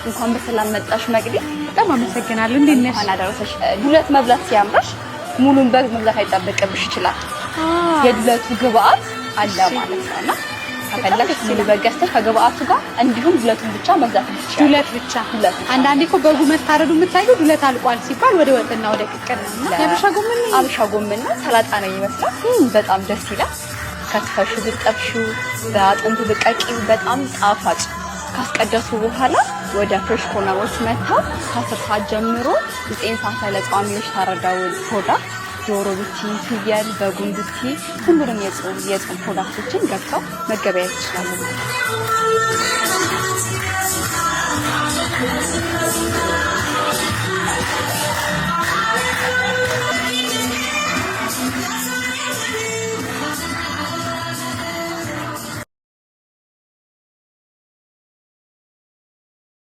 እንኳን በሰላም መጣሽ መቅዲ። በጣም አመሰግናለሁ። እንዴት ነሽ? እንኳን አደረሰሽ። ዱለት መብላት ሲያምርሽ ሙሉን በግ መግዛት አይጠበቅብሽ ይችላል። የዱለቱ ግብአት አለ ማለት ነው እና ከፈለግሽ ሙሉ በግ ገዝተሽ ከግብአቱ ጋር እንዲሁም ዱለቱን ብቻ መግዛት ትችያለሽ። ዱለት ብቻ። ዱለት ብቻ። አንዳንዴ እኮ በጉ መታረዱ የምታየው ዱለት አልቋል ሲባል ወደ ወጥና ወደ ቅቅል ነው እና የአበሻ ጎመን ነው። አበሻ ጎመን ነው፣ ሰላጣ ነው ይመስላል። በጣም ደስ ይላል። ከትፈሹ ብትጠብሺው በአጥንቱ ብትቀቅዪው በጣም ጣፋጭ። ካስቀደሱ በኋላ ወደ ፍሬሽ ኮርነሮች መጥተው ከ10 ሰዓት ጀምሮ 9 ሰዓት ላይ ለጿሚዎች ታረዳውን product ዶሮ ብቲ፣ ፍየል፣ በጉን ብቲ ሁሉንም የጾም product ኦችን ገብተው መገበያየት ይችላሉ ማለት ነው።